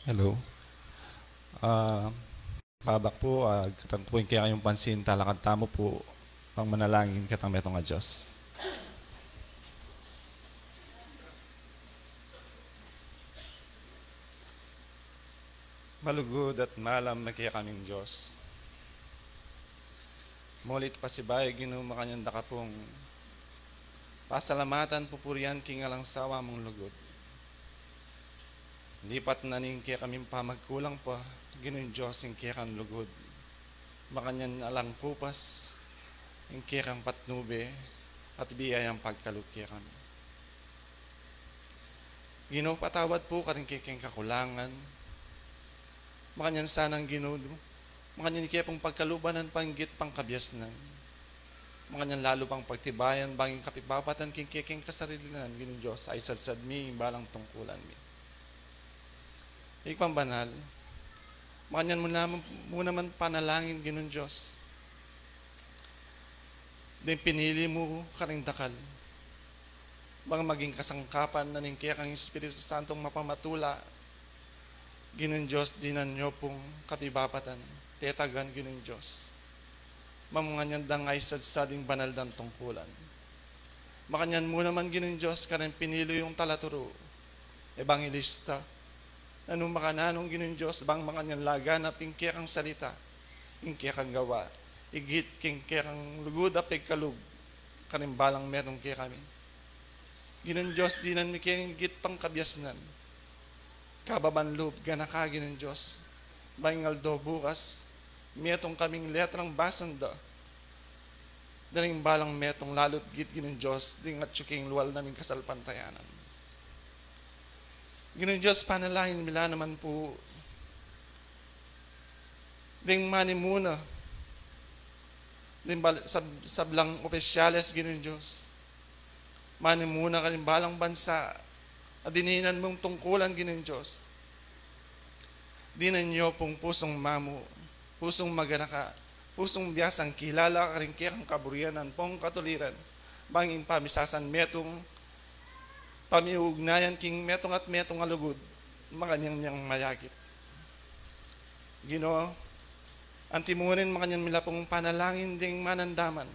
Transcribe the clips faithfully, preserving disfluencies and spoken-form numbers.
Hello. Ah, pabak pu, ah, katang pu ing kekayung pansin, talakad tamu pu, pang manalangin katang metung a Dios. Malugud at malam a kekaming Dios. Mulit pasibayu, Ginu, makanyan da ka pung pasalamatan, pupurian king alang sawa mung lugud. Lipat na ning kekaming pamagkulang pa, Ginung Dios, ing kekang lugud. Makanyan alang kupas ing kekang patnube at bie yang pagkalub kekami. Ginu, patawad pu karing kekeng kakulangan. Makanyan sanang Ginu, makanyan ke pung pagkaluban panggit pang kabiasnan. Makanyan lalu pang pagtibayan bang ing kapibabatan king kekeng kasarilinan, Ginung Dios, ay sadsad mi ing balang tungkulan mi. Ibpa ming banal, makanyan mu naman, mu naman panalangin, Ginung Dios, ding pinili mu karing dakal. Bang maging kasangkapan na ning kekang Espiritu Santong mapamatula, Ginung Dios, dinan nyo pung kapibabatan, tetagan, Ginung Dios. Makanyan dang ay sadsad ing banal dang tungkulan. Makanyan mu naman, Ginung Dios, karing pinili yung talaturu, ebanghelista, nanu makananu, Ginung Dios, bang makanyan laganap ing kekang salita, ing kekang gawa, igit king kekang lugud a pigkalub karing balang metung kekami. Ginung Dios, dinan mi keng igit pang kabiasnan, kababan lub, ganaka, Ginung Dios, bang ing aldo bukas, metung kaming letrang basan da, ding balang metung lalu't git, Ginung Dios, ding atyu king lual na ning kasalpantayanan. Ginung Dios, panalangin mi la naman pu ding manimuna, ding bal-, sab-, sablang opisyales, Ginung Dios. Manimuna karing balang bansa a dininan mung tungkulan, Ginung Dios. Dinan nyo pung pusung mamu, pusung maganaka, pusung biasang kilala karing kekang kaburian ampong katuliran, bang ing pamisasan metung, pamiugnayan king metung at metung a lugud, makanyan yang mayagit. Ginu, antimurin makanyan mi la pung panalangin ding manandaman.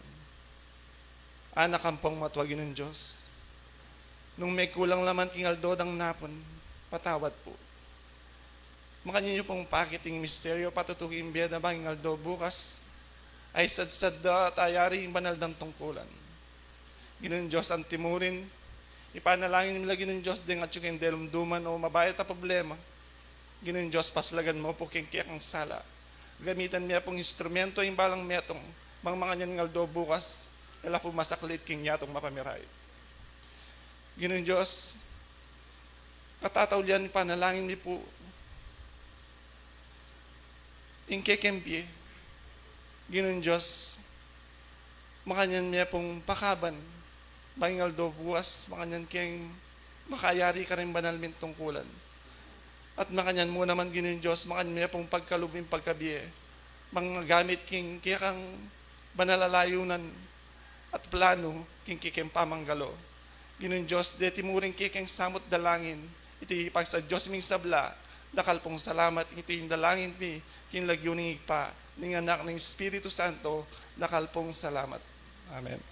Anak ampong matua, Ginung Dios, nung mekulang la man king aldo dang napun, patawad pu. Makanyan yu pung pakit ing misteryu patutu king bie da bang ing aldo bukas ay sadsad da at ayari ing banal dang tungkulan. Ginung Dios, antimurin, ipanalangin mi la, Ginung Dios, ding atyu king delumduman o mabayat a problema. Ginung Dios, paslagan mu pu king kekang sala. Gamitan mi pung instrumento ing balang metung, bang makanyan ing aldo bukas, e la pu masaklit king yatung mapamiray. Ginung Dios, katataulian, ipanalangin mi pu ing kekeng bie. Ginung Dios, makanyan mi pung pakaban, bang ing aldo bukas, makanyan keng makayari karing banal ming tungkulan. At makanyan mu naman, Ginung Dios, makanyan mi pung pagkalub ing pagkabie, bang magamit king kekang banal a layunan at planu king kekeng pamanggalo. Ginung Dios, deti mu ring kekeng samut dalangin, iti pagsa Dios ming sabla. Dakal pung salamat, iti ing dalangin mi king lagyu ning Ibpa, ning Anak, ning Espiritu Santo. Dakal pung salamat. Amen.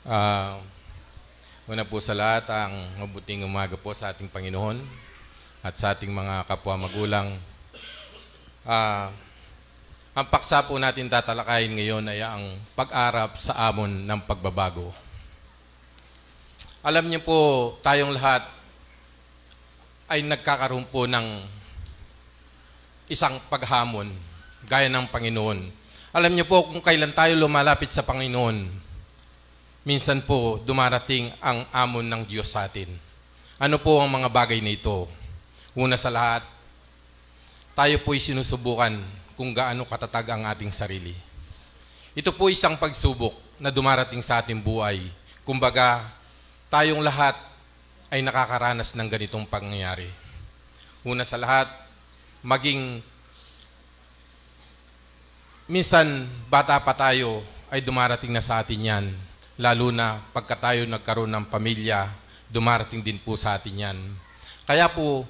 Ah, una po sa lahat, ang mabuting umaga po sa ating Panginoon at sa ating mga kapwa magulang. Ah, ang paksa po natin tatalakayin ngayon ay ang pag-arap sa amon ng pagbabago. Alam niyo po, tayong lahat ay nagkakaroon po ng isang paghamon gaya ng Panginoon. Alam niyo po, kung kailan tayo lumalapit sa Panginoon, minsan po dumarating ang amon ng Diyos sa atin. Ano po ang mga bagay na ito? Una sa lahat, tayo po'y sinusubukan kung gaano katatag ang ating sarili. Ito po isang pagsubok na dumarating sa ating buhay. Kumbaga, tayong lahat ay nakakaranas ng ganitong pangyayari. Una sa lahat, maging minsan bata pa tayo ay dumarating na sa atin yan. Lalo na pagka tayo nagkaroon ng pamilya, dumarating din po sa atin yan. Kaya po,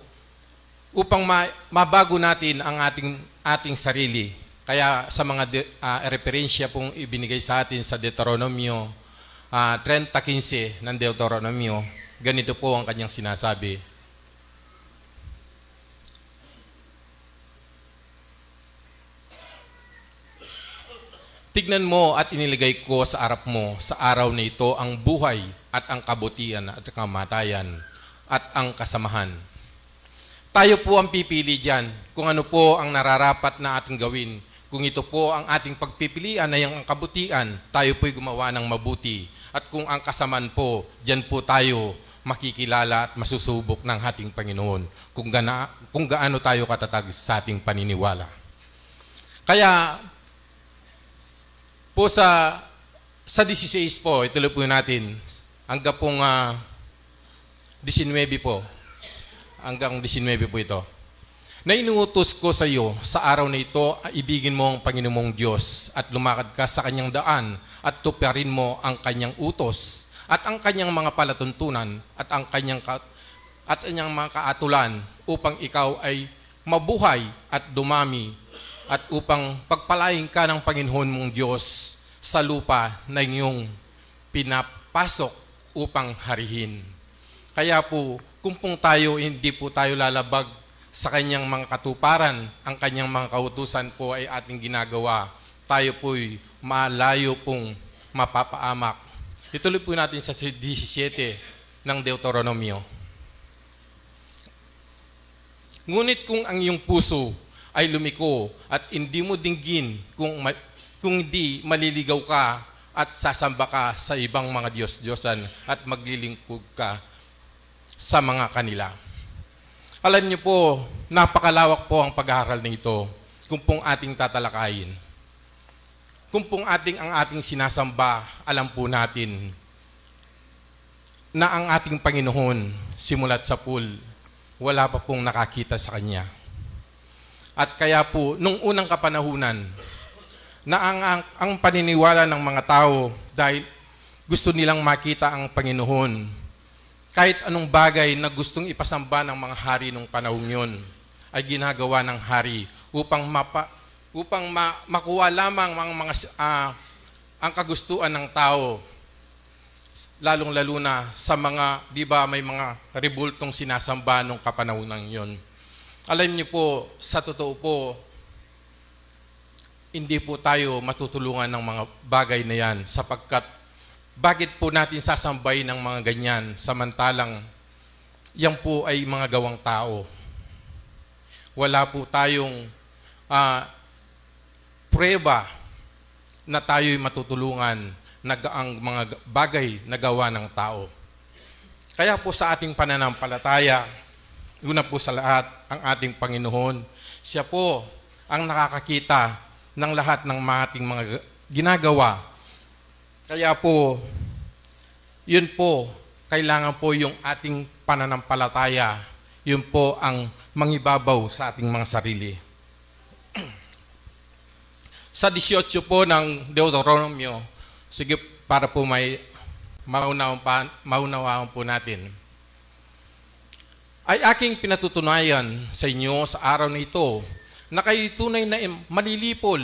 upang ma-, mabago natin ang ating, ating sarili, kaya sa mga de-, ah, referensya pong ibinigay sa atin sa Deuteronomio, ah, trenta quince ng Deuteronomio, ganito po ang kanyang sinasabi. Tignan mo at inilagay ko sa arap mo sa araw na ito ang buhay at ang kabutian at kamatayan at ang kasamahan. Tayo po ang pipili diyan kung ano po ang nararapat na ating gawin. Kung ito po ang ating pagpipilian ay ang kabutian, tayo po'y gumawa ng mabuti. At kung ang kasamaan po, diyan po tayo makikilala at masusubok ng ating Panginoon kung gana-, kung gaano tayo katatag sa ating paniniwala. Kaya po sa, sa dieciséis po, ituloy po natin, hanggang pong, ah, diecinuebe po. Hanggang diecinuebe po ito. Na inuutos ko sa iyo, sa araw na ito, ah, ibigin mo ang Panginoong Diyos at lumakad ka sa kanyang daan at tuparin mo ang kanyang utos at ang kanyang mga palatuntunan at ang kanyang ka-, at kanyang mga kaatulan upang ikaw ay mabuhay at dumami at upang pagpalain ka ng Panginoon mong Diyos sa lupa na iyong pinapasok upang harihin. Kaya po, kung pong tayo, hindi po tayo lalabag sa kanyang mga katuparan, ang kanyang mga kautusan po ay ating ginagawa, tayo po'y malayo pong mapapaamak. Ituloy po natin sa diecisiete ng Deuteronomio. Ngunit kung ang iyong puso ay lumiko at hindi mo dinggin kung ma-, kung di maliligaw ka at sasamba ka sa ibang mga diyos-diyosan at maglilingkod ka sa mga kanila. Alam niyo po, napakalawak po ang pag-aaral na ito kung pong ating tatalakayin. Kung pong ating, ang ating sinasamba, alam po natin na ang ating Panginoon, simula't sapul, wala pa pong nakakita sa kanya. At kaya po, nung unang kapanahunan, na ang, ang, ang paniniwala ng mga tao, dahil gusto nilang makita ang Panginoon, kahit anong bagay na gustong ipasamba ng mga hari nung panahong yun, ay ginagawa ng hari upang mapa-, upang ma-, makuha lamang ang mga s-, ah, ang kagustuhan ng tao, lalong-lalo na sa mga, di ba, may mga rebultong sinasamba nung kapanahunan yun. Alam niyo po, sa totoo po, hindi po tayo matutulungan ng mga bagay na yan, sapagkat bakit po natin sasambahin ang mga ganyan, samantalang yan po ay mga gawang tao? Wala po tayong, ah, pruweba na tayo'y matutulungan na ga-, ang mga g-, bagay na gawa ng tao. Kaya po sa ating pananampalataya, una po sa lahat, ang ating Panginoon, siya po ang nakakakita ng lahat ng ating mga g-, ginagawa. Kaya po, yun po, kailangan po yung ating pananampalataya, yun po ang mangibabaw sa ating mga sarili. Sa dieciocho po ng Deuteronomio, sige, para po may maunawaan pa, maunawaan po natin. Ay aking pinatutunayan sa inyo sa araw na ito na kayo'y tunay na im-, malilipol.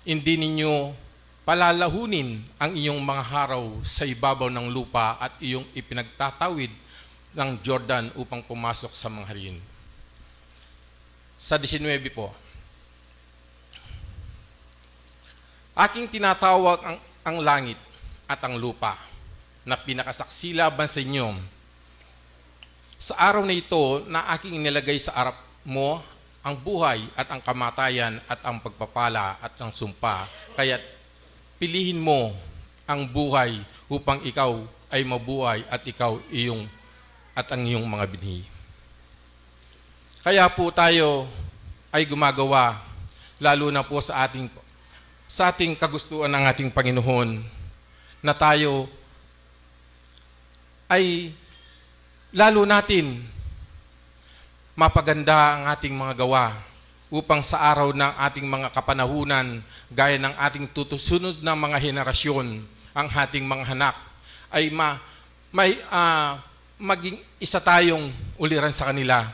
Hindi ninyo Palalahunin ang iyong mga haraw sa ibabaw ng lupa at iyong ipinagtatawid ng Jordan upang pumasok sa mga harin. Sa diecinuebe po, aking tinatawag ang, ang langit at ang lupa na pinakasaksi laban sa inyo. Sa araw na ito na aking inilagay sa harap mo ang buhay at ang kamatayan at ang pagpapala at ang sumpa. Kaya pilihin mo ang buhay upang ikaw ay mabuhay at ikaw iyong at ang iyong mga binhi. Kaya po tayo ay gumagawa, lalo na po sa ating, sa ating kagustuhan ng ating Panginoon, na tayo ay lalo natin mapaganda ang ating mga gawa upang sa araw ng ating mga kapanahunan, gaya ng ating tutusunod na mga henerasyon, ang ating mga anak, ay ma-, may, ah, maging isa tayong uliran sa kanila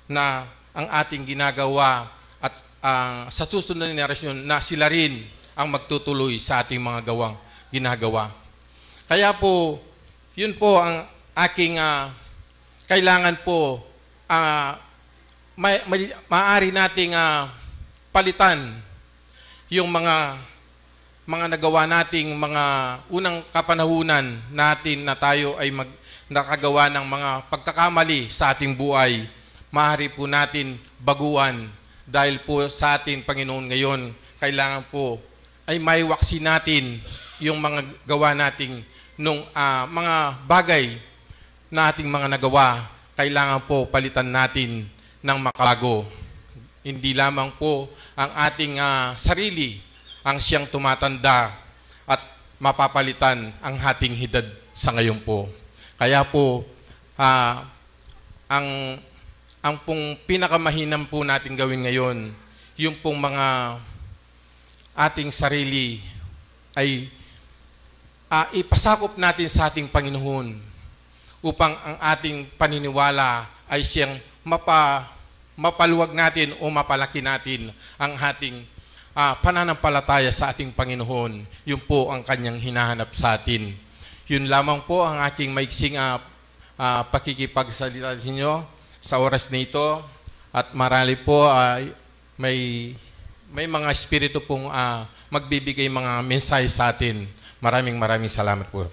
na ang ating ginagawa at, ah, sa susunod na henerasyon na sila rin ang magtutuloy sa ating mga gawang ginagawa. Kaya po, yun po ang aking, ah, kailangan po, ah, may, may, maaari nating, ah, palitan yung mga, mga nagawa nating mga unang kapanahunan natin na tayo ay mag-, nakagawa ng mga pagkakamali sa ating buhay. Maaari po natin baguan dahil po sa ating Panginoon ngayon. Kailangan po ay maiwaksi natin yung mga gawa nating nung, ah, mga bagay na ating mga nagawa, kailangan po palitan natin ng makabago. Hindi lamang po ang ating, ah, sarili ang siyang tumatanda at mapapalitan ang ating edad sa ngayon po. Kaya po, ah, ang, ang pong pinakamahinam po natin gawin ngayon, yung pong mga ating sarili ay, ah, ipasakop natin sa ating Panginoon upang ang ating paniniwala ay siyang mapa-, mapaluwag natin o mapalaki natin ang ating, ah, pananampalataya sa ating Panginoon. Yun po ang kanyang hinahanap sa atin. Yun lamang po ang aking maiksing, ah, ah, pakikipagsalita sa inyo sa oras na ito. At marali po, ah, may, may mga espiritu pong, ah, magbibigay mga mensahe sa atin. Maraming, maraming salamat po.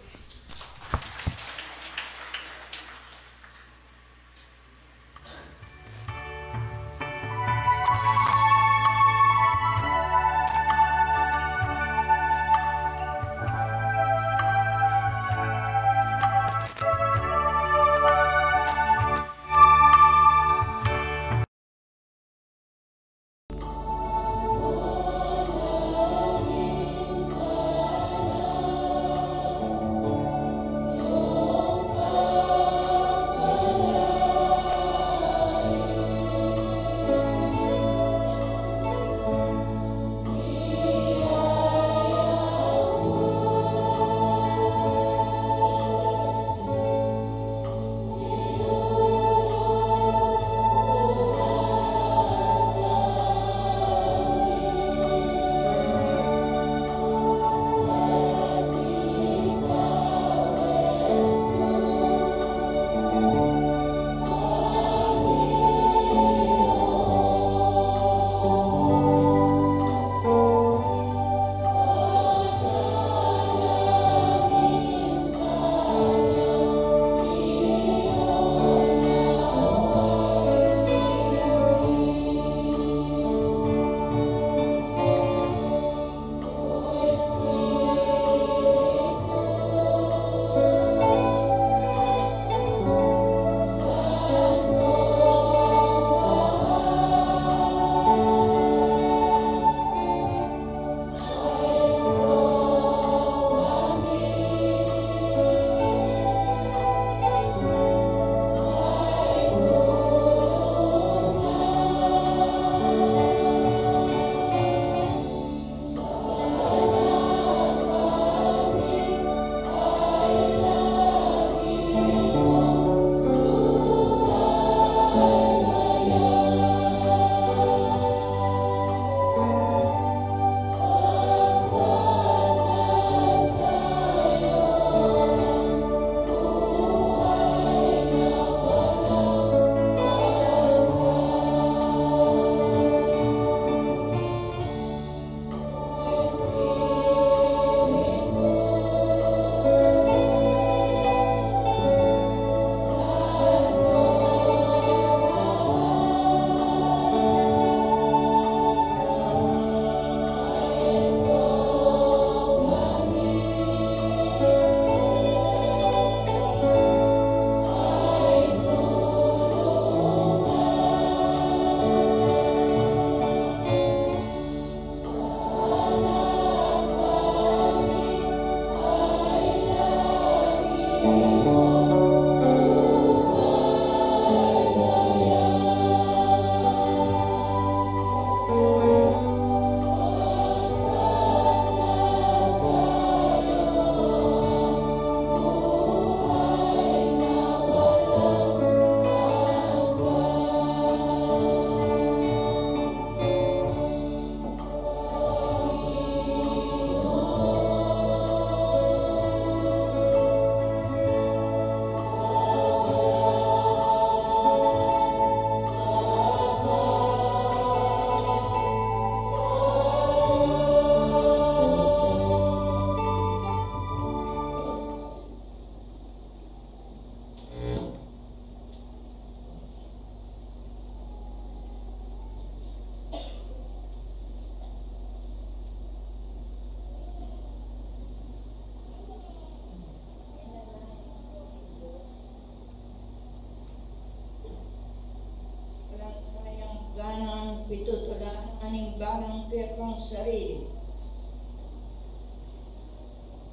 Itutulan na ning balang kekong sarili.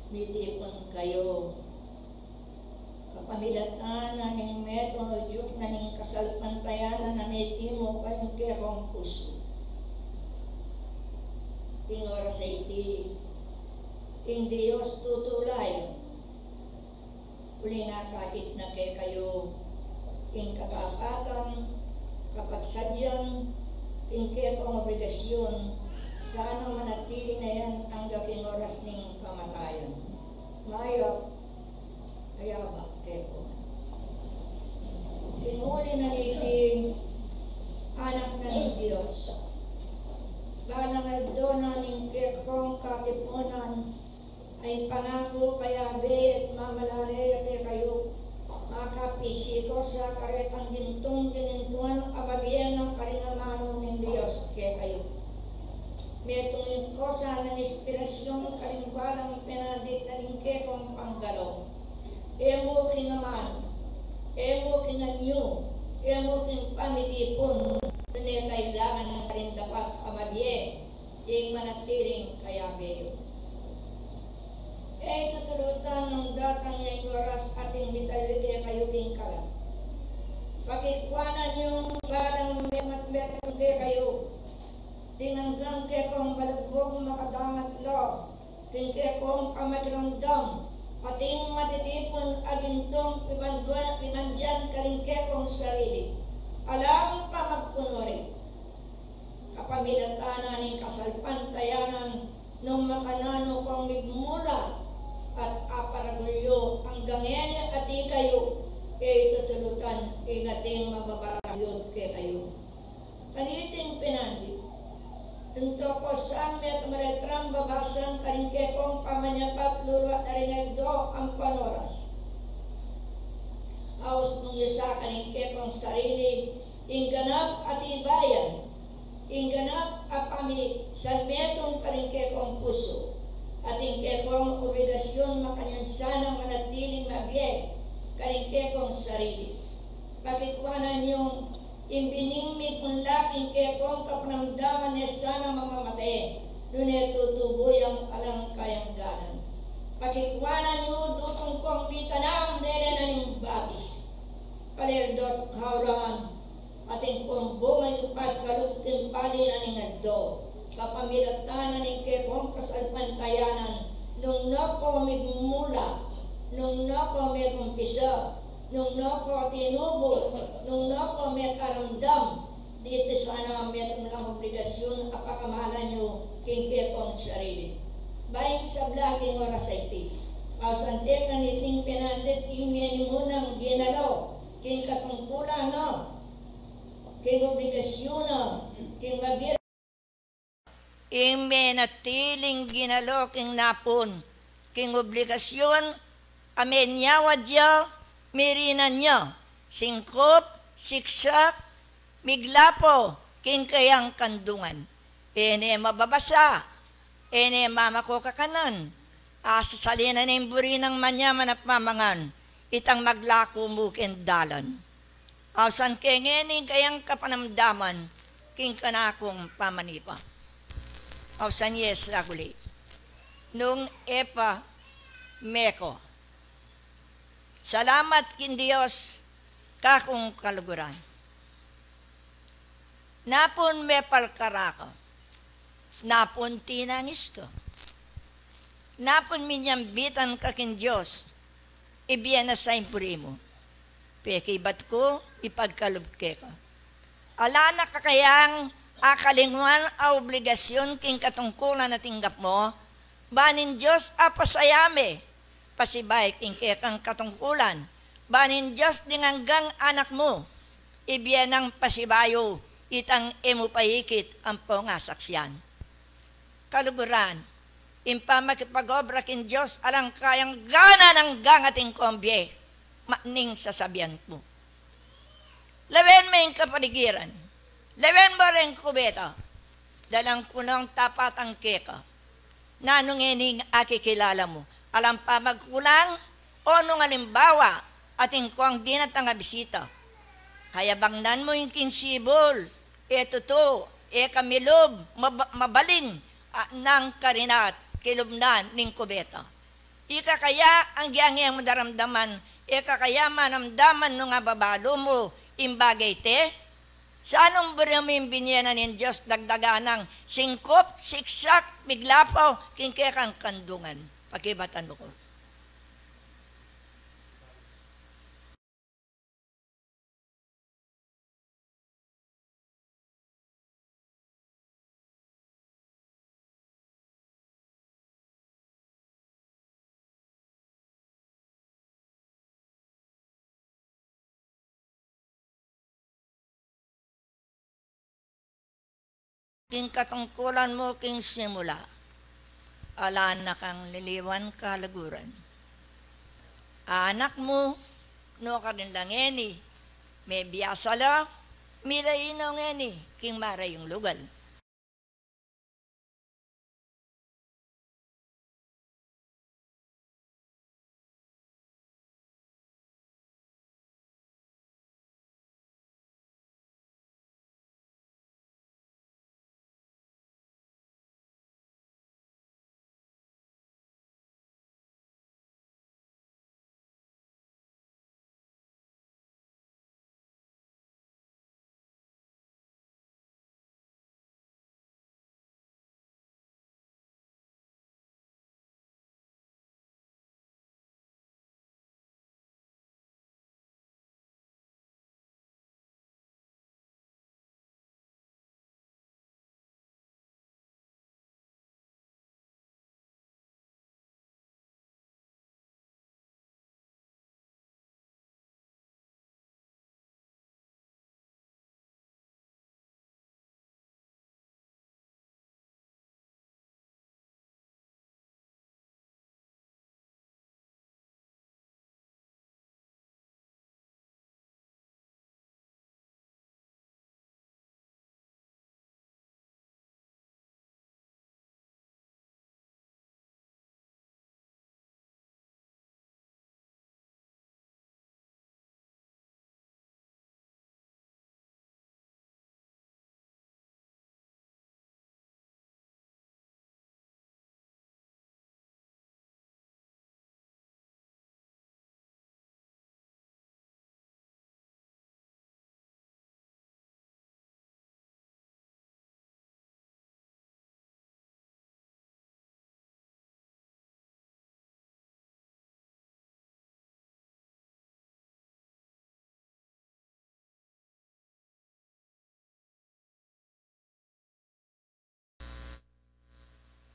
Mitipun kayu. Kapamilatan na ning metung udyuk na ning kasalpantayanan a metimu king kekong pusu. King oras a iti, ing Dios tutulayan. Uli na kakit na kekayu ing katapatan, kapagsadyan, ing kekong obligasyun, sana manatili na yan angga king oras ning kamatayan. Mayap a yabak kekongan. King uli na niti, anak na ning Dios, balang aldo na ning kekong katipunan, a ing pangaku kaya beyet mamalale ya kekayu, makapisikos ya karetang gintung ginintuan a mabie na karing amanu ning Dios kekayu. Metung ing kosa nang inspirasyun karing balang penandit na ning kekong panggalong. E mu king amanu, e mu king anyu, e mu king pamitipun, nune kailangan na karing dapat a mabie ing manatiling kayabe yu. E tutulutan nung datang ya ing oras ating mitalbe kekayu king kalan. Pakikuanan yung balang mematbet kekayu. Ding anggang kekong balagbug makadangat la king kekong pamakiramdam, ating matitipun a gintung pibanduan at pimandyan karing kekong sarili. Alang pamagkunwari. Kapamilatan na ning kasalpantayanan nung makananu kong migmula at aparagul yu anggang ngeni at ikayu, e tutulutan ing ating mababaragyut kekayu. Kaniting penandit, nung toko sang metung a letrang babasang karing kekong pamanyapat luluat na ring aldo ampon oras. Ausbung yu sa karing kekong sarili ing ganap a tibayan, ing ganap a pamisanmetung karing kekong pusu, at ing kekong obligasyun makanyan sanang manatiling mabie karing kekong sarili. Pakikuanan yung ing bining mipunla king kekong kapanamdaman e sana mamamate, nune tutubu yang alang kayangganan. Pakikuanan yu dutung kong mitanam dele na ning batis. Palerdo't kaurangan, atin kong bunga yu pagkalub king pali na ning aldo. Kapamilatan na ning kekong kasalpantayanan, nung noko migmula, nung noko megumpisa, nung noko tinubu, nung noko mekaramdam, diti sana metung lang obligasyun a pakamalan yu king kekong sarili. Bayu ing sabla king oras a iti, ausan te kaniting penandit ing menimunang ginalo king katungkulan na, king obligasyun na, king mabie Ing menatiling ginalo king napun, king obligasyun a menyawad ya, mirinan ya, singkup, siksak, miglapo, king kayang kandungan. E ne mababasa, e ne mamako kakanan, a sasalinan ne ing buri nang manyaman at mamangan, itang maglaku mu king dalan. Ausan ke ngeni ing kayang kapanamdaman king kanakung pamanipa. Ausan ye sa guli. Nung e pa meko. Salamat king Dios, kakung kaluguran. Napun mepalkara ka. Napun tinangis ka. Napun minyambitan ka king Dios, ibie na sa ing buri mu. Pekibat ku, ipagkalub keka. Ala na ka kayang akalingwan a obligasyun king katungkulan a tinggap mu, ban ing Dios a pasaya me, pasibayu king kekang katungkulan, ban ing Dios ding anggang anak mu, ibie nang pasibayu, itang e mu pa ikit ampong asaksian. Kaluguran, ing pamakipag-obra king Dios alang kayang gana nang gangat ing kong bie, matning sasabian ku. Lawen me ing kapaligiran, lawen mo ring kubeta, dalang ku nong tapatan keka. Nanu ngening akikilala mu? Alang pamagkulang o nung alimbawa, atin kong dinatang a bisita. Kayabangnan mu ing king sibul, e tutu, E ka milub, mab-, mabalin, a, nang karinat, kilub na ning kubeta. Ika kaya, agyang e mu daramdaman, e ka kaya manamdaman nung ababalu mu ing bagay te? Sa nung buri mu ing binye na ning Dios dagdagan nang singkup, siksak, miglapaw, king kekang kandungan? Pakibatan mu ku. King katungkulan mu king simula, ala na kang liliwan kalaguran. Anak mu, nu karin la ngeni, mebiasa la, milayun no ngeni king marayung lugal.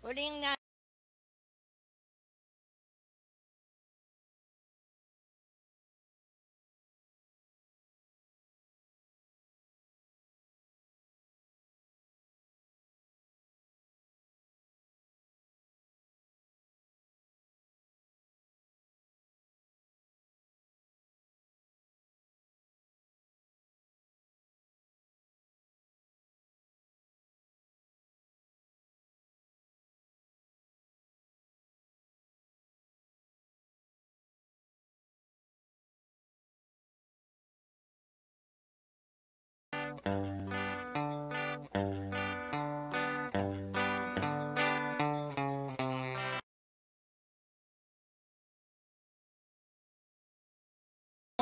Uling na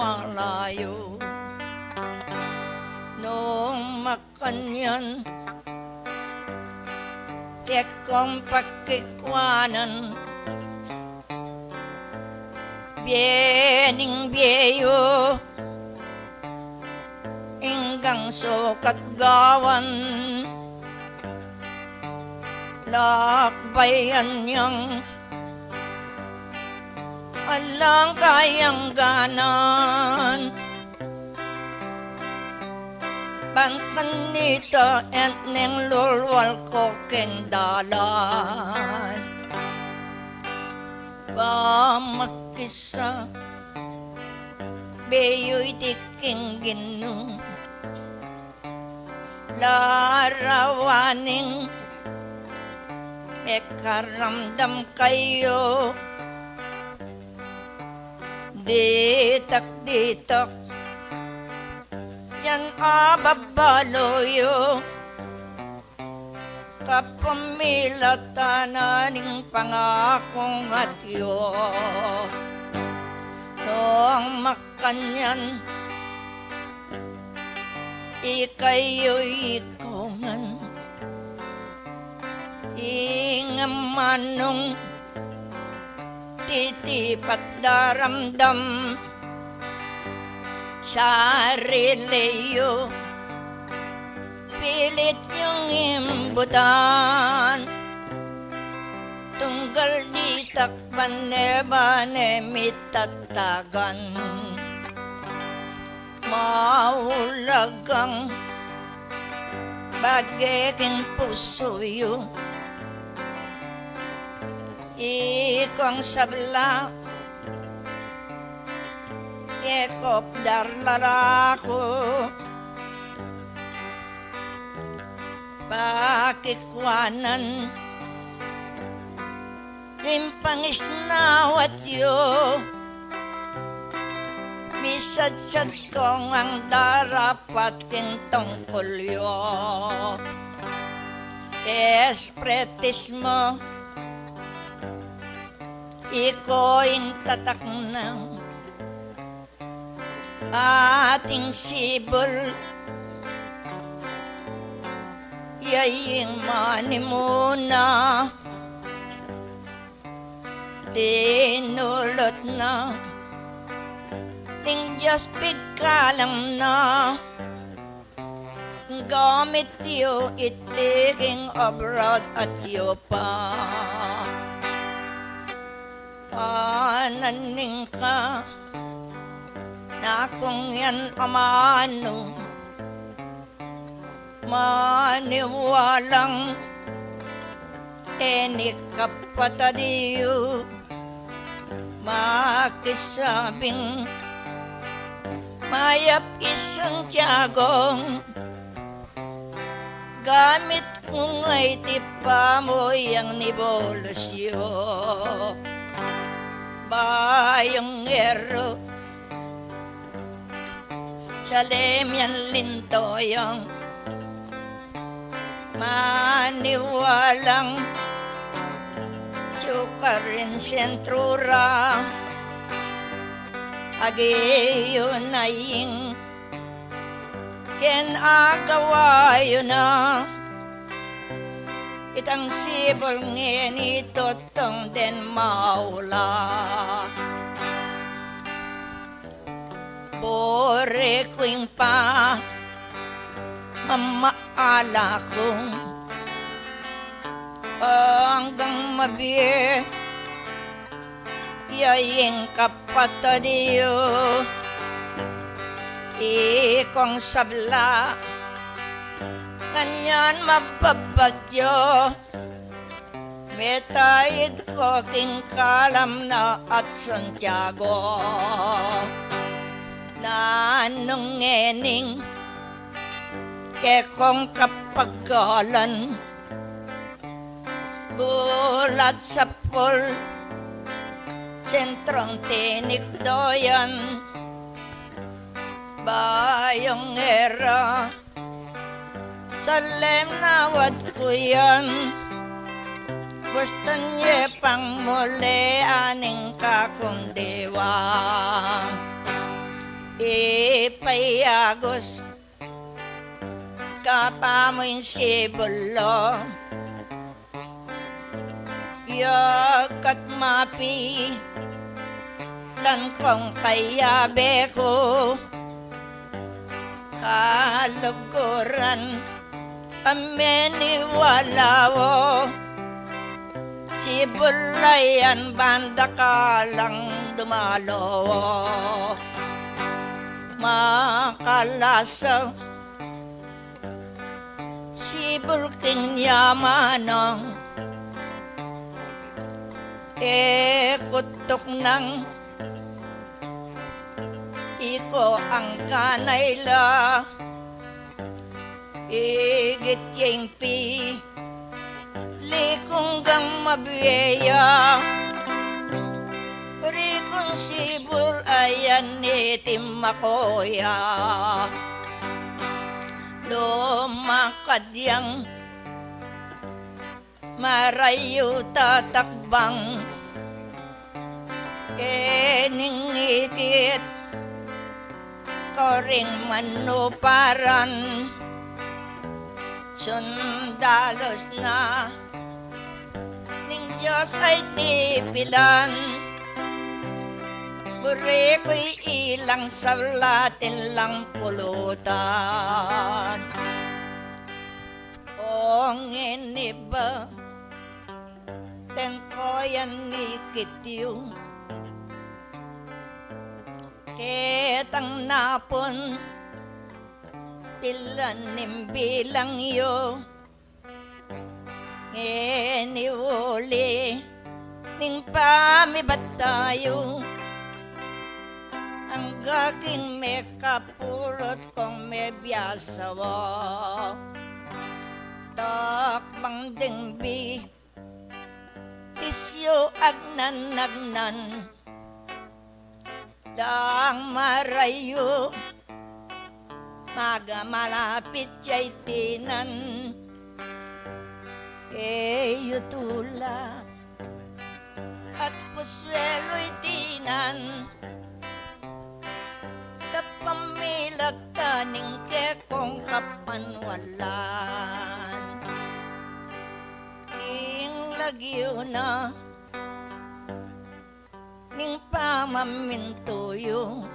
Wala yu nung makanyan, kekong pakikwanan, bie ning bie yu, inggang sukat gawan, lakbayan yang alang kayang ganan. Bang kanita etneng lulwal ko keng dalan. Pamakisa, bie yu iti king Ginu. Larawaning mekaramdam kayu. Ditak-ditak yan ababalu yu. Kapamilatan na ning pangakung atyu, nung makanyan ikayu ikaw ngan, ing amanung titipat daramdam, sarili yu pilit yung imbutan, tunggal ditak bane-bane mitatagan. Maulagang bage king pusu yu, ikong sabla, ikop darlalaku, pakikwanan ing pangisnawat yu, misatsat kong ang darapat king tungkul yu. Espiritismo, iko ing tatak na ating sibul, ya ing manimuna, tinulut na ning Dios pigkalam na. Gamit yu iti king abroad at yu pa. Ananing ka na kung yan amanu, maniwalang e ni kapatad yu makisabing mayap i Santiago. Gamit ku nga iti pamuyang ni Bulus yu, bayung eru Salem yan linto yang maniwalang cukarin sentrura. Agiyu na ing ken agawa yu na itang sibul ngeni totong den maula. Buri ku ing pamamaala kung anggang mabie ya ing kapatad yu, ikong sabla, kanyan mababat yu. Metaid ko king kalam na at Santiago, nanung ngening kekong kapagalan, bulat sapul sentrong tinikdo yan, bayung era Salem nawad ku yan, bustan ye pang muli aning kakung diwa. Ipayagus ka pa mu ing sibul lo, yakat mapi lan kong kayabe ku, kaluguran a meniwala wo, sibul la yan banda ka lang dumalo wo. Makalasa sibul king yamanang e kutuk nang iko angga na ila. Igit ya ing pili kung gang mabie ya, buri kung sibul ayan iti makoya. Lumakad yang marayu tatakbang. E ning ikit karing manuparan, sundalus na ning Dios ay dipilan. Buri ku'y ilang sabla at ilang pulutan. O ngeni ba, ten ko yan ikit yu. Ketang napun pilan ning bilang yu. Ngeni uli ning pamibat tayu, angga king mekapulot kong mebiasawa. Takbang ding bi tisyu agnan-agnan, dang marayu maga malapit ya itinan. E yu tula at puswelu itinan, kapamilatan ning kekong kapanwalan. Ing lagyu na ning pamamintu yu,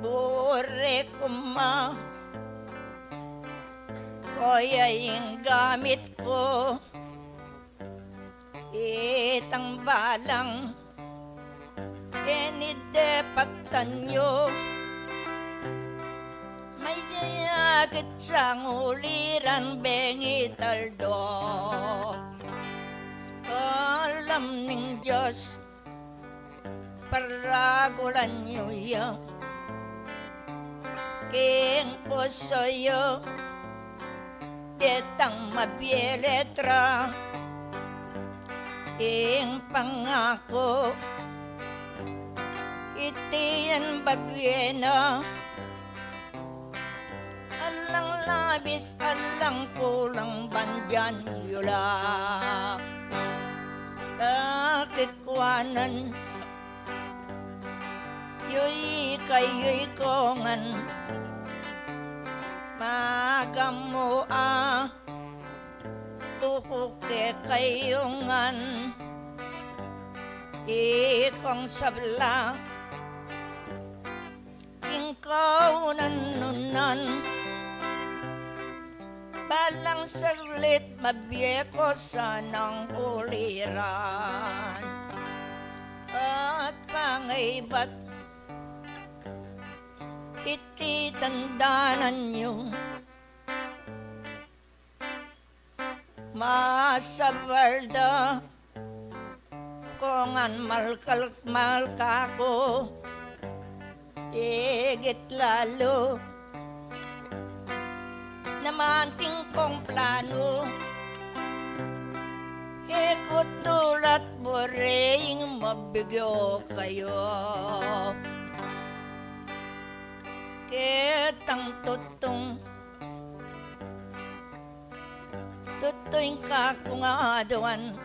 buri ku ma, ko ya ing gamit ku. Itang balang keni depatan yu, mayayagit sang uliran bengi taldo. Alam ning Dios, paragulan yu ya king pusu yu detang mabie letra, ing pangaku iti yan babie na. Alang labis, alang kulang, ban dinan yu la akikwanan. Yu ikayuy ko ngan magamua, tuku kekayu ngan ikong sabla king kaunan-unan. Balang saglit mabie ko sanang uliran at pangaybat, iti tandanan yu. Masabal da ko ngan malkal, malkaku, igit lalu naman king kong planu. E ku tula't buri ing mabigyu kayu ketang tutung, tutu ing kakung aduan.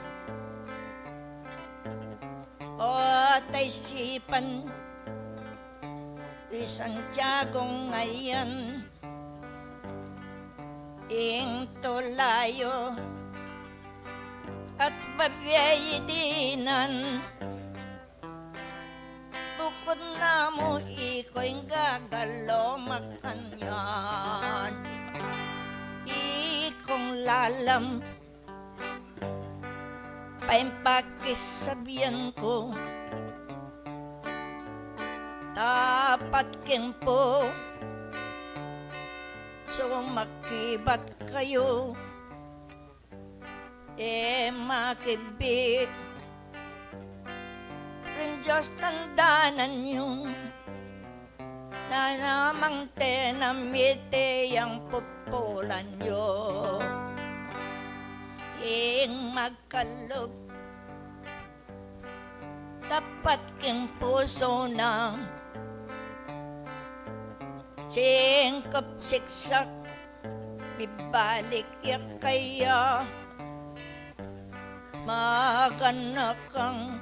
O at isipan i Santiago ngayan, ing tula yu at babie dinan. Bukut na mu iko ing gagalo makanyan, ikong lalam pa ing pakisabian ku. Tapat king pusu makibat kayu, e makibit ring Dios tandanan yu. Nanamang tenamite yang pupulan yu, ing magkalub tapat king pusu na. Singkup siksak, bibalik ya kaya Makanakang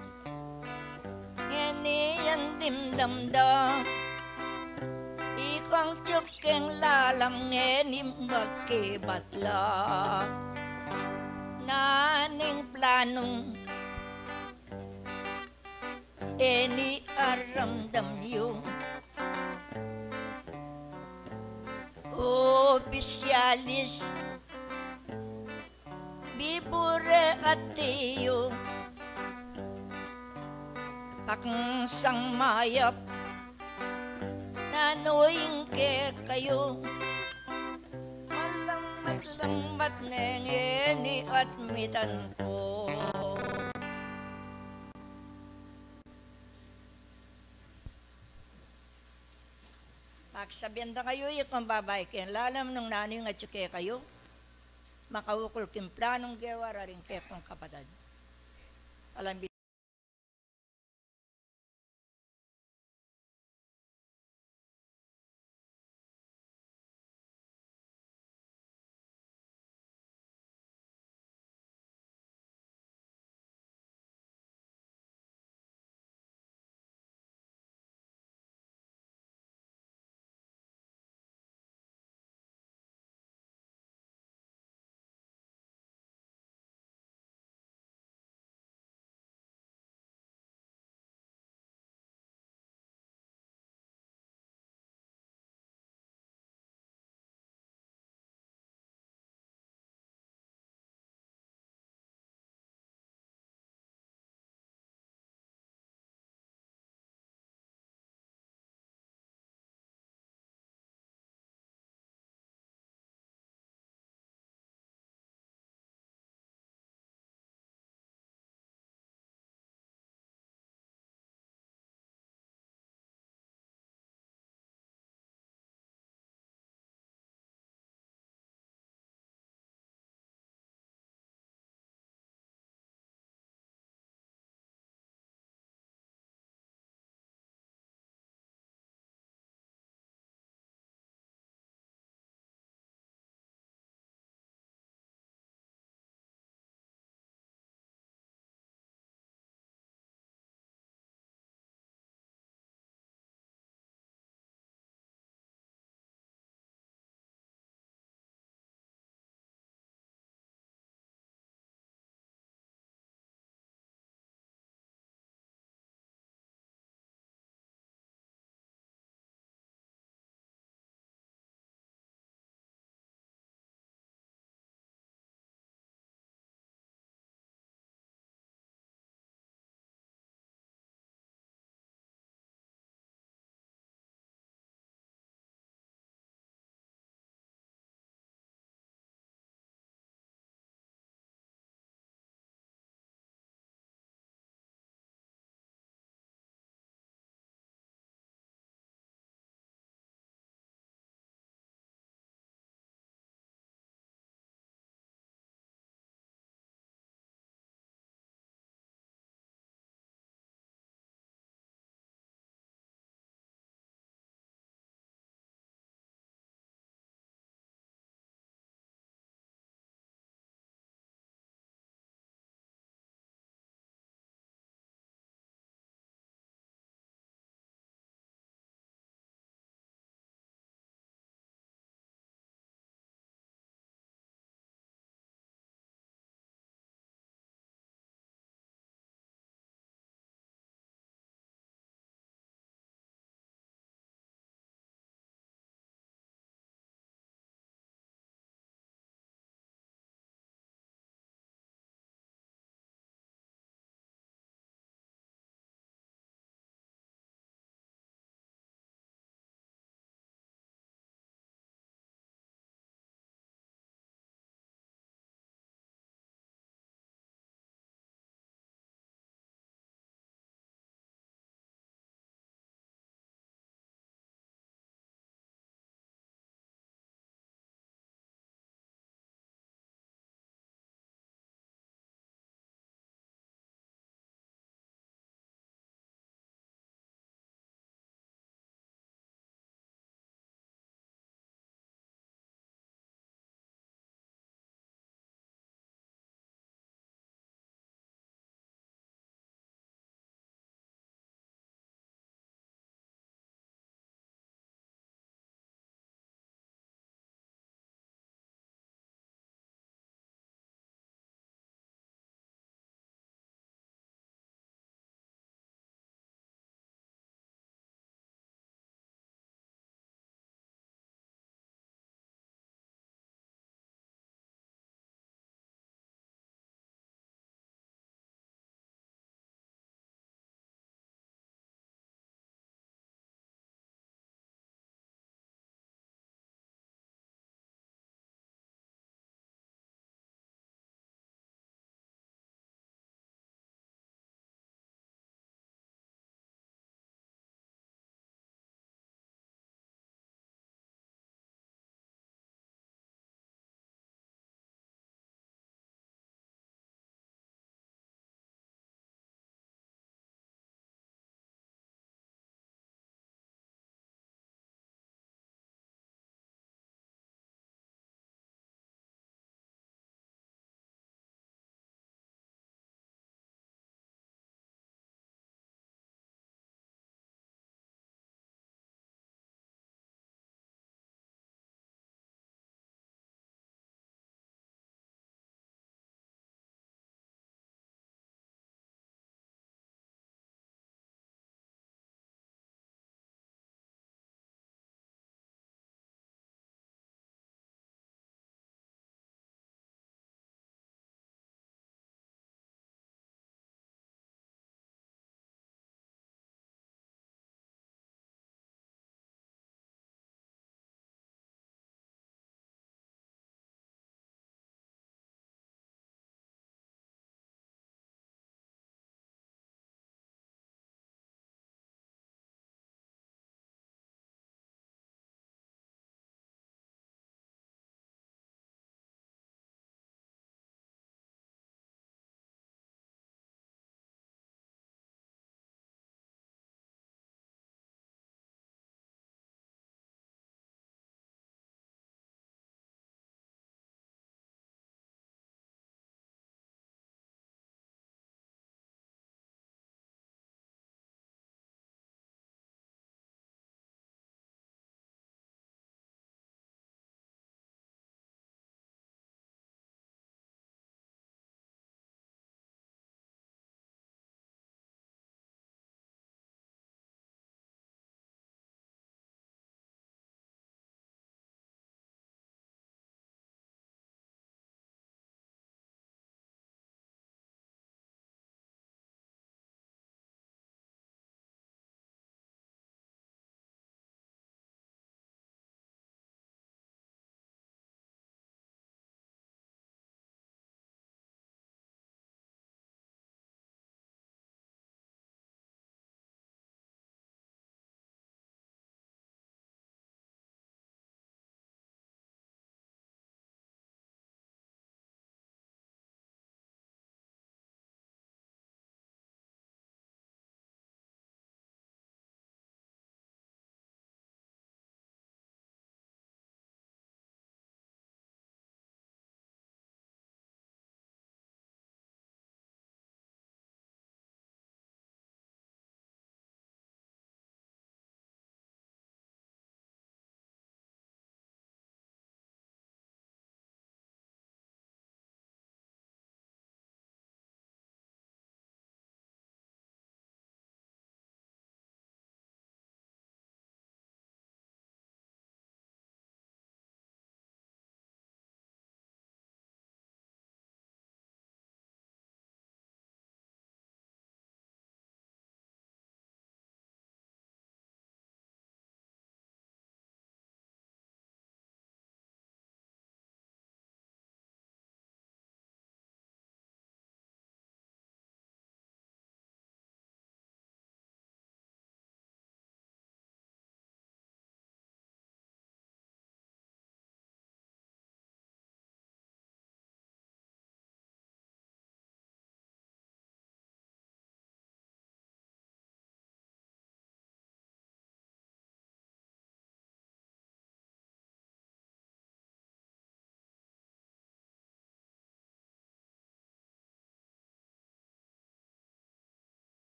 ngeni yang dimdam da, ikang cuking lalam ngeni makibat la. Naning planung eni aramdam yu, opisyalis, bibure at tiyu, pakinsang mayap, nanu ing kekayu? Malamat-lamat ne ngeni at mitan ku. Pagsabian da kayu, ikong babai, keng lalam nung nanu ing atyu kekayu, makaukol king planung gewa da ring kekong kapatad. Alam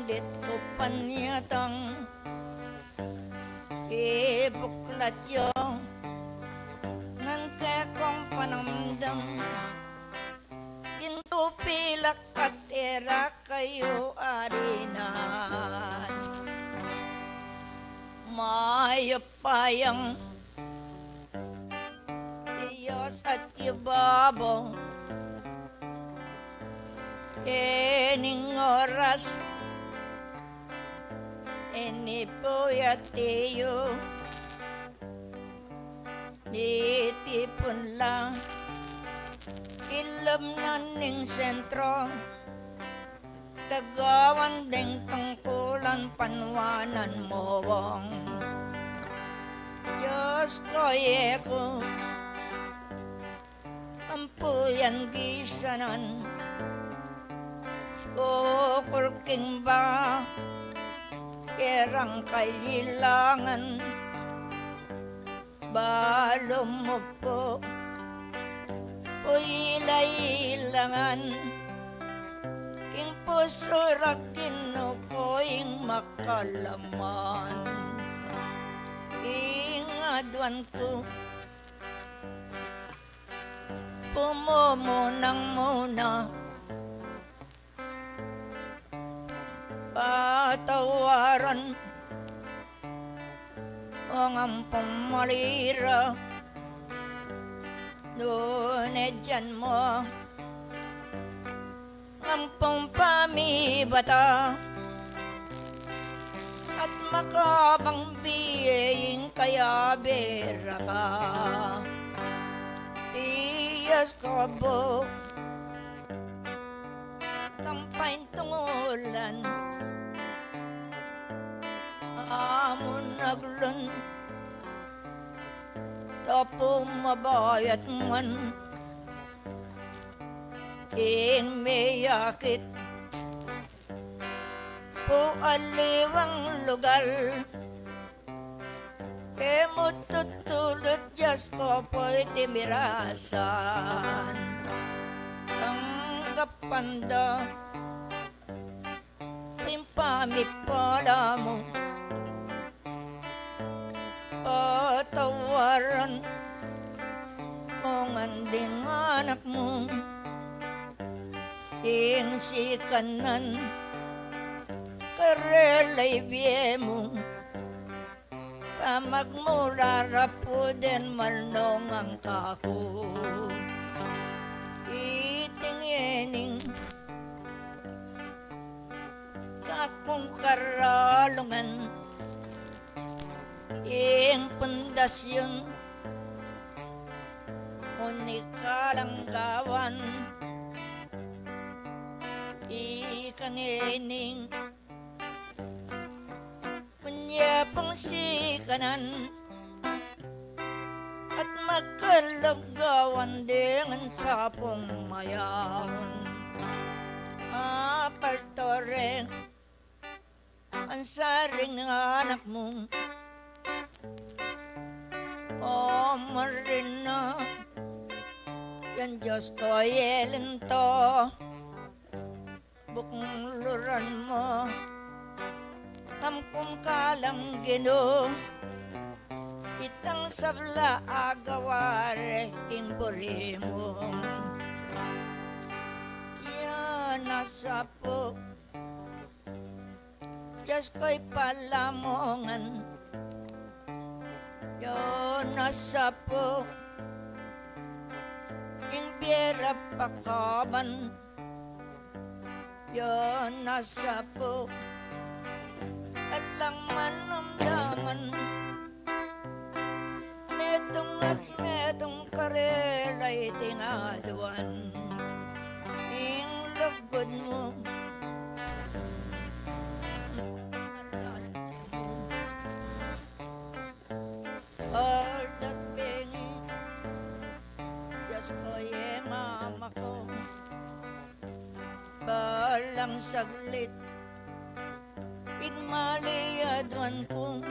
Dit ku panyatang ibuklat yu ngan kekong panamdam. Gintu pilak at e ra kayu arinan. Mayap payang Dios at ibabo, ining oras, ini pu ya tiyu. Mitipun la ilab na ning sentro, tagawan deng tungkulan, panwanan mu wong. Dios ku, e ku ampu yan gisanan, ukul king ba kerang kailangan. Balu mu pu, pu ila-ilangan, king pusu ra Ginu ku ing makalaman. Ing aduan ku, pumumunang muna patawaran, o ngan pung mali ra, nune dinan mu ngan pung pamibata, at makabang bie ing kaya beraka. Dios ku pu, tampay tungulan, amun aglun, tapu mabayat man, ing meyakit pu aliwang lugal. E mu tutulud, Dios ku pu, iti mirasan. Tanggapan da ing pamipala mu, patawaran mu ngan ding anak mu, ing sikanan karela ibie mu. Pamagmula ra pu den malnungan kaku, iti ngening kakung karalungan, ing pundasyun, uni kalanggawan, ika ngening Kunya pung sikanan at magkalagawan deng sapung mayaun. Apaltoreng ang saring anak mu. O Marina, yang Diyos ko yelinto. Bukluran mu, ampong kalang Ginu, itang sabla agawa re ing buri mu. Yan a sapu, Diyos ko'y palamungan. Yan a sapu, ing bie ra pakaban. Yan a sapu, alang manamdaman. Metung at metung karela iti ngaduan. Ing lugud mu. Aldat bengi, Diyos ko, ye mama ko. Balang saglit, pigmaliaduan ku.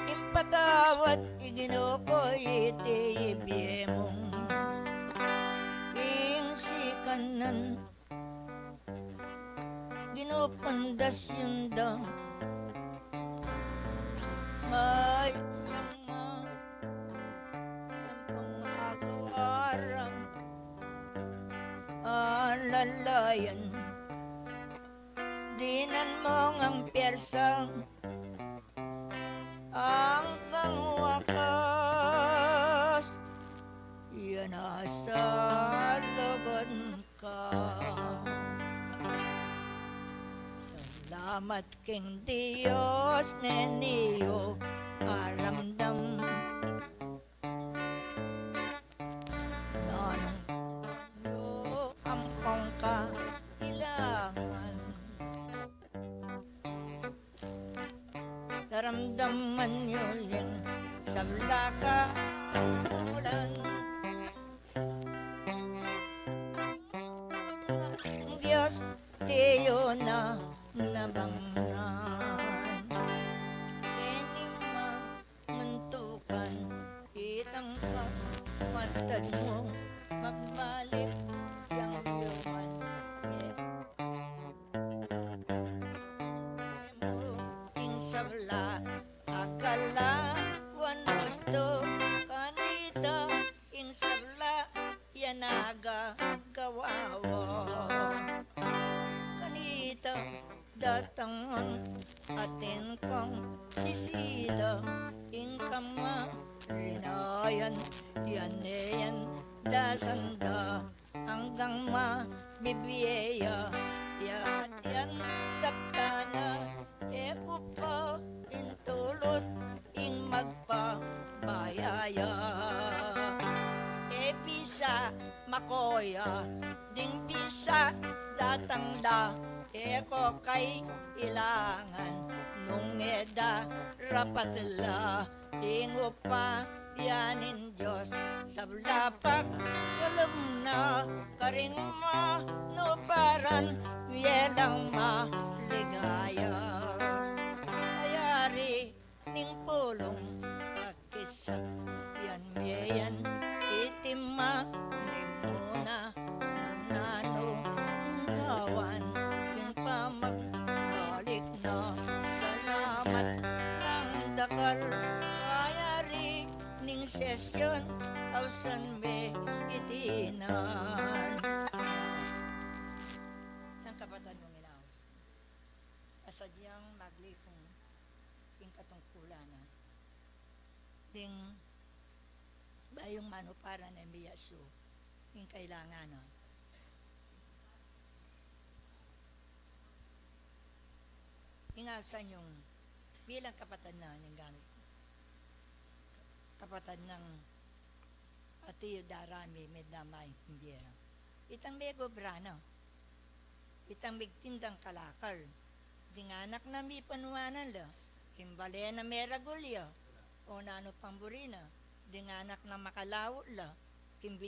Impatawad, Ginu ko, iti ibie mu. Ing sikanan Ginu pundasyon da. Ay, yang ma, yang pangagawa ra, alalayan. Dinan mu ngang piyersa, anggang wakas, ya na sa lugud ka. Salamat king Dios, ngeni yu aramdam. Nanung yu ampong kailangan. Daramdaman yu ing sabla ka mulan. Dios, tiyu na nabangnan. Keni ma nguntukan, itang ka mantad mu magbalik yang yuman. Ing sabla agala wan gustu kanita, ing sabla yan agagawa wa kanita. Datang atin kang bisita, ing kamarinayan, yan ne yan dasanda, anggang mabibie ya, ya yan daptan na, e ku pa intulut ing magpabayaya. E bisa makoya, ding bisa datang da, e ko kailangan, nung e da rapat la, ing upa ya ning Dios, sabla pagkalub na, karing manuparan, mie lang maligaya. Ayari ning pulung pakisap, yan mie yan, iti ma, ning muna, nanu ing gawan, ing pamagbalik na. Salamat nang dakal, ayari ning sesyon, ausan me itinan. Nang kapatad nung inaus, asadyang maglipung ing katungkulan na ding bayung manuparan a miyasu ing kailangan na. Ing ausan yung bilang kapatad na ning gamit, kapatad nang ati darami medamay kumbiera. Itang megobra na, itang megtindang kalakal, ding anak na mipanuanan la, king bale na meragul ya, o nanu pang buri na, ding anak na makalaut la, king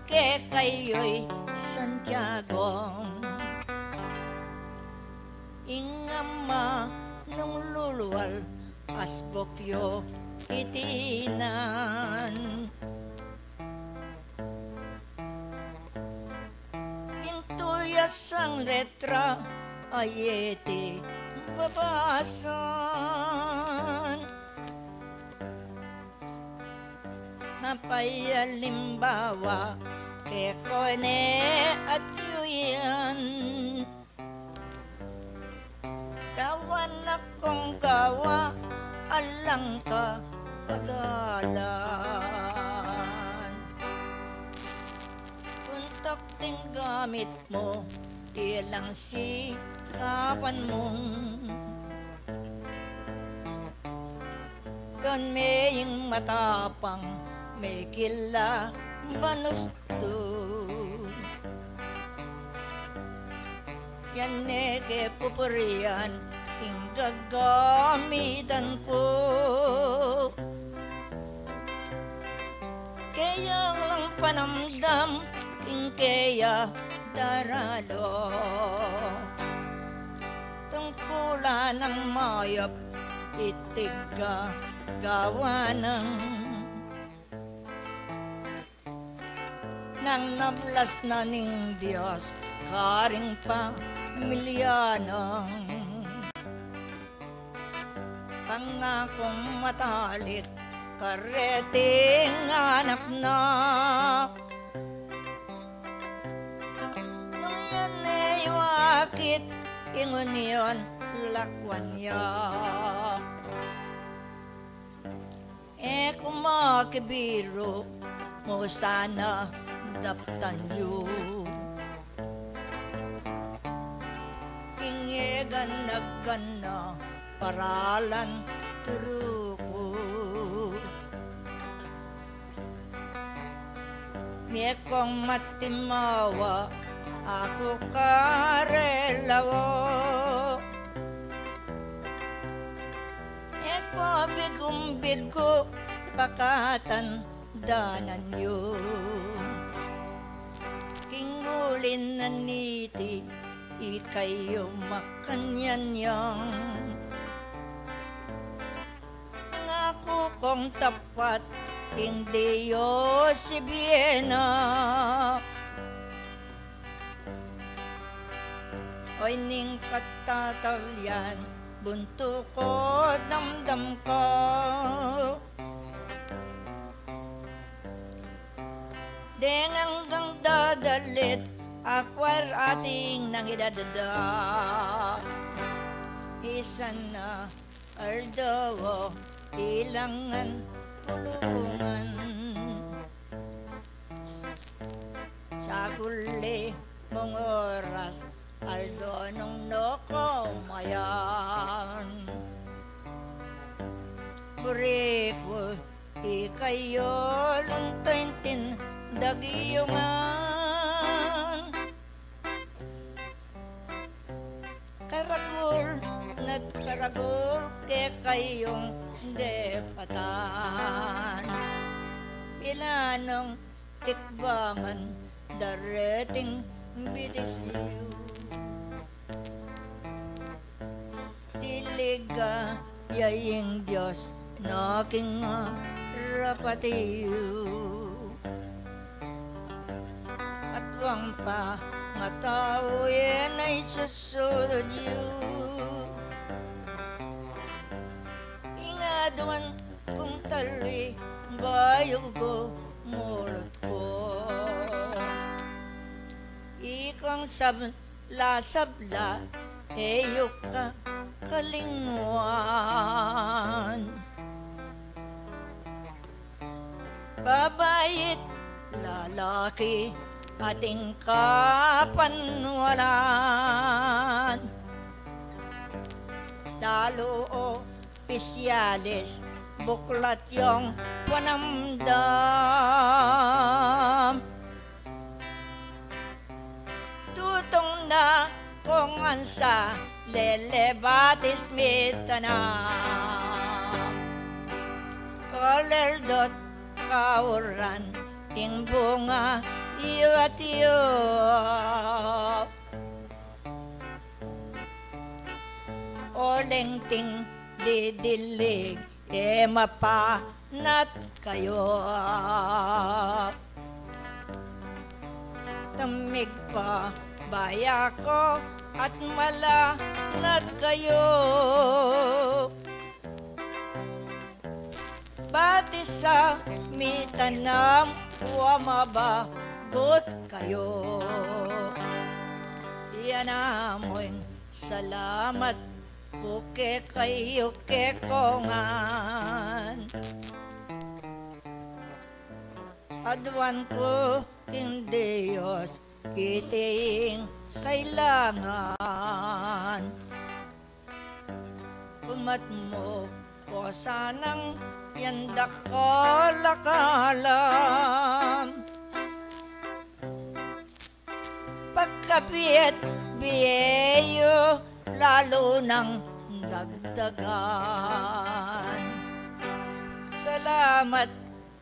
kekayu'y Santiago. Ing ama nung lulual, asbuk yu itinan. Ing tuyas a letra, a yeti babasan. Mapayalimbawa, kekone at yu yan. Gawan na kung gawa, alang kapagalan. Puntak ding gamit mu, ilang sikapan mu. Don me ing matapang, me kila manustu. Yan ne ke pupurian, ing gagamitan ku. Keyang lang panamdam, ing keya daralo. Tungkulan nang mayap, itig ka gawa nang. Nang nablas na ning Dios karing pamilya nang. Pangakung matalik kareting anak na. Nung yan e yu akit, ing union lakwan ya. E ku makibiru, mu sana daptan yu. Ing e gana-gana paralan turu ku. Mie kung matimawa, aku karela wo. E ku bigum-bigu, pakatan danan yu. King uli na niti, ikayu makanyan yang. Ngaku kung tapat ing Dios ibie na. Oy ning katatalian, buntu ku damdam ku. Deng anggang dadalit, akwar ating nang idadada. Isan na aldo, ilangan pulungan. Saguli mung oras, aldo nung no ku mayan. Buri ku ikayu, luntuin tin dagiyungan. Karagul na't karagul kekayung depatan. Pilanung tikbangan dareting bitis yu. Dilig ya ing Dios na king arapat yu. At wang pa nga tau e na isusulud yu. Ing aduan kung talwi bayu ku mulut ku. Ikang sab- la sabla, e yu ka kalingwan. Babai't lalaki ating kapanwalan. Lalu o pisyalis, buklat yung panamdam. Tutung na kung ansa lelebatis mitanam. Kolel dot kauran ing bunga yu at yu. O lengting didilig, e mapanat kayu. Tumig pa baya ku at malanat kayu. Bati sa mitanam wa mabagut kayu. Yan amu ing salamat ku kekayu, kekongan. Aduan ku king Dios keti ing kailangan. Kumat mu ku sanang yan dakal a kalam. Pagkapit bie yu lalu nang dagdagan. Salamat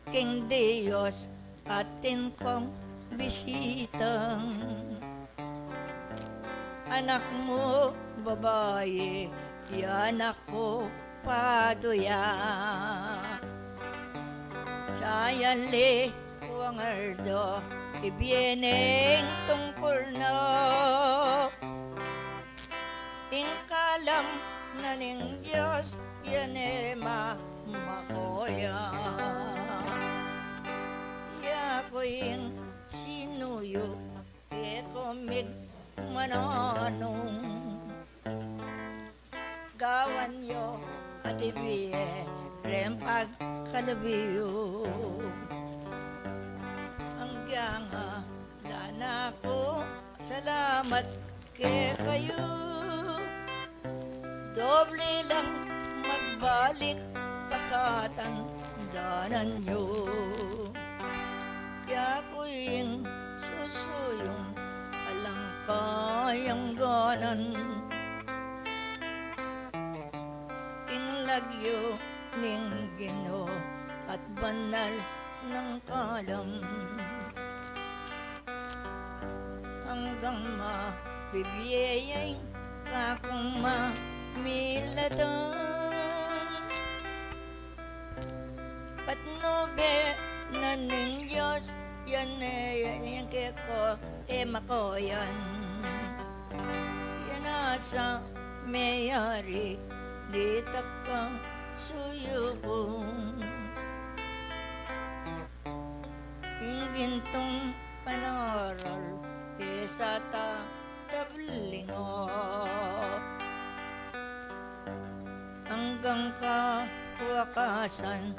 king Dios atin kung bisitang anak mu babai, yan aku paduya. Sayali wang aldo ibie neng tungkul na. Ing kalam na ning Dios, yan e mamakoyan. Yaku ing sinuyuk e ku migmananung. Gawan yu at ibie reng pagkalub yu. Anggang ala na ku salamat kekayu. Doble lang magbalik pakatandanan yu. Yaku ing susuyung alang kayangganan. Ing lagyu ning Ginu at banal nang kalam. Anggang mabibie ya ing kakung mamilatan. Patnube na ning Dios, yan e, yan, yan keku e makoyan. Yan a sa meyari ditak kasuyukung. Ing gintung panaral e sa ta tablingo. Anggang kawakasan,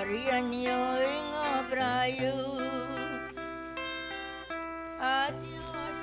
arian yu ing obra yu. Adios.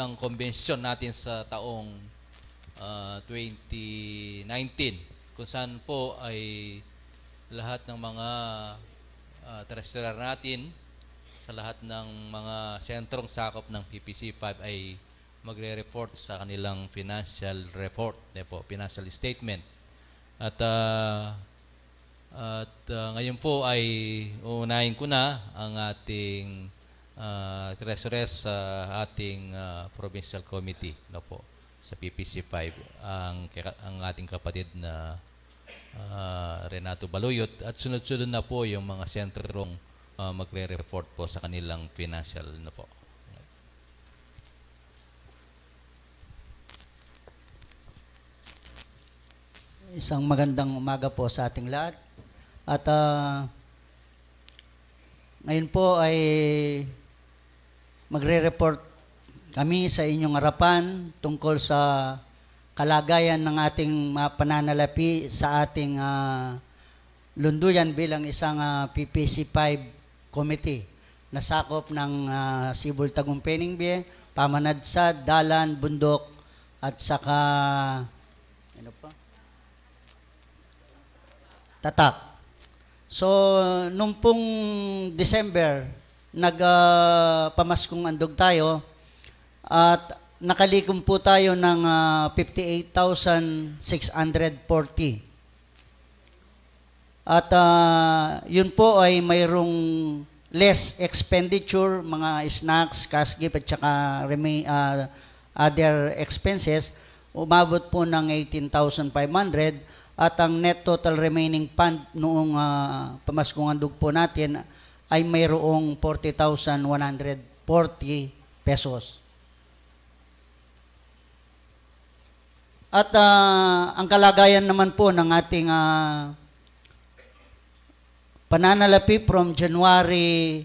ang konbensyon natin sa taong, ah, twenty nineteen, kung saan po ay lahat ng mga, ah, treasurer natin sa lahat ng mga sentrong sakop ng P P C five ay magre-report sa kanilang financial report, ne po, financial statement. At, ah, at, ah, ngayon po ay uunahin ko na ang ating, ah, treasurer sa ating, ah, provincial committee, no po, sa P P C five, ang, ang ating kapatid na, ah, Renato Baluyot, at sunod-sunod na po yung mga sentrong, ah, magre-report po sa kanilang financial, no po. Isang magandang umaga po sa ating lahat. At, ah, ngayon po ay magre-report kami sa inyong harapan tungkol sa kalagayan ng ating mga pananalapi sa ating, ah, lunduyan bilang isang, ah, P P C five committee na sakop ng, ah, Sibul, Tagumpay, Bengue, Pamanadsad, Dalan, Bundok, at saka, ano pa? Tatak. So, nung pong December, nag, ah, pamaskong andog tayo at nakalikom po tayo ng, ah, fifty-eight thousand six hundred forty. At, ah, yun po ay mayroong less expenditure, mga snacks, cash gift, at saka rema-, ah, other expenses, umabot po ng eighteen thousand five hundred, at ang net total remaining fund noong, ah, pamaskong andog po natin ay mayroong forty thousand one hundred forty pesos. At, ah, ang kalagayan naman po ng ating, ah, pananalapi from January